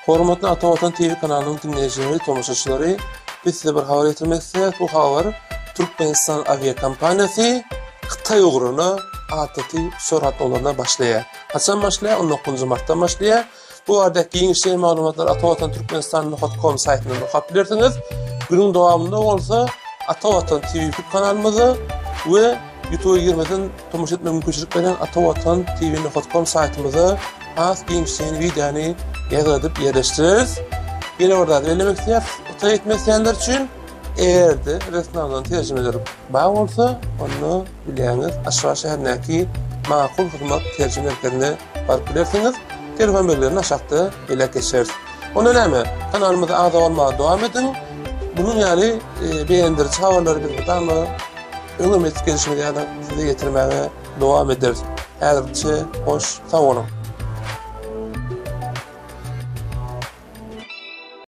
Hormatly Ata Watan TV kanalynyň diňleýjileri, tomaşaçylary, biz size bir habar ýetirmek isleýäris. Bu habar Türkmenistan awiakompaniýasy Hytaý ugruna adaty uçar gatnawlaryna başlaýar. Haçan başlaýar? 19 martdan başlaýar. Bu barada giňişleýin maglumatlary Ata Watan Türkmenistan nokat kom saýtyndan okap bilersiňiz. Günüň dowamynda bolsa Ata Watan TV YouTube kanalymyzda we YouTube-a girmeden tomaşa etmek mümkinçilik berýän Ata Watan TV nokat kom saýtymyzda has giňişleýin wideony ýazgy edip ýerleşdireris. Ýene bir zady bellemek isleýäris. Hytaýa gitmek isleýänler üçin eger-de resminamadan terjimeler bar bolsa, onda bilýäňiz Aşgabat şäherindäki Makul hyzmat terjime merkezine baryp bilersiňiz. Telefon belgilerini aşakda belläp geçeris. Onda näme? Kanalymyza agza bolmaga dowam ediň. Munuň ýaly e, begendiriji habarlary biz mydama öňem etip gelşimiz ýaly size ýetirmäge dowam ederis. Häzirlikçe hoş, sag boluň.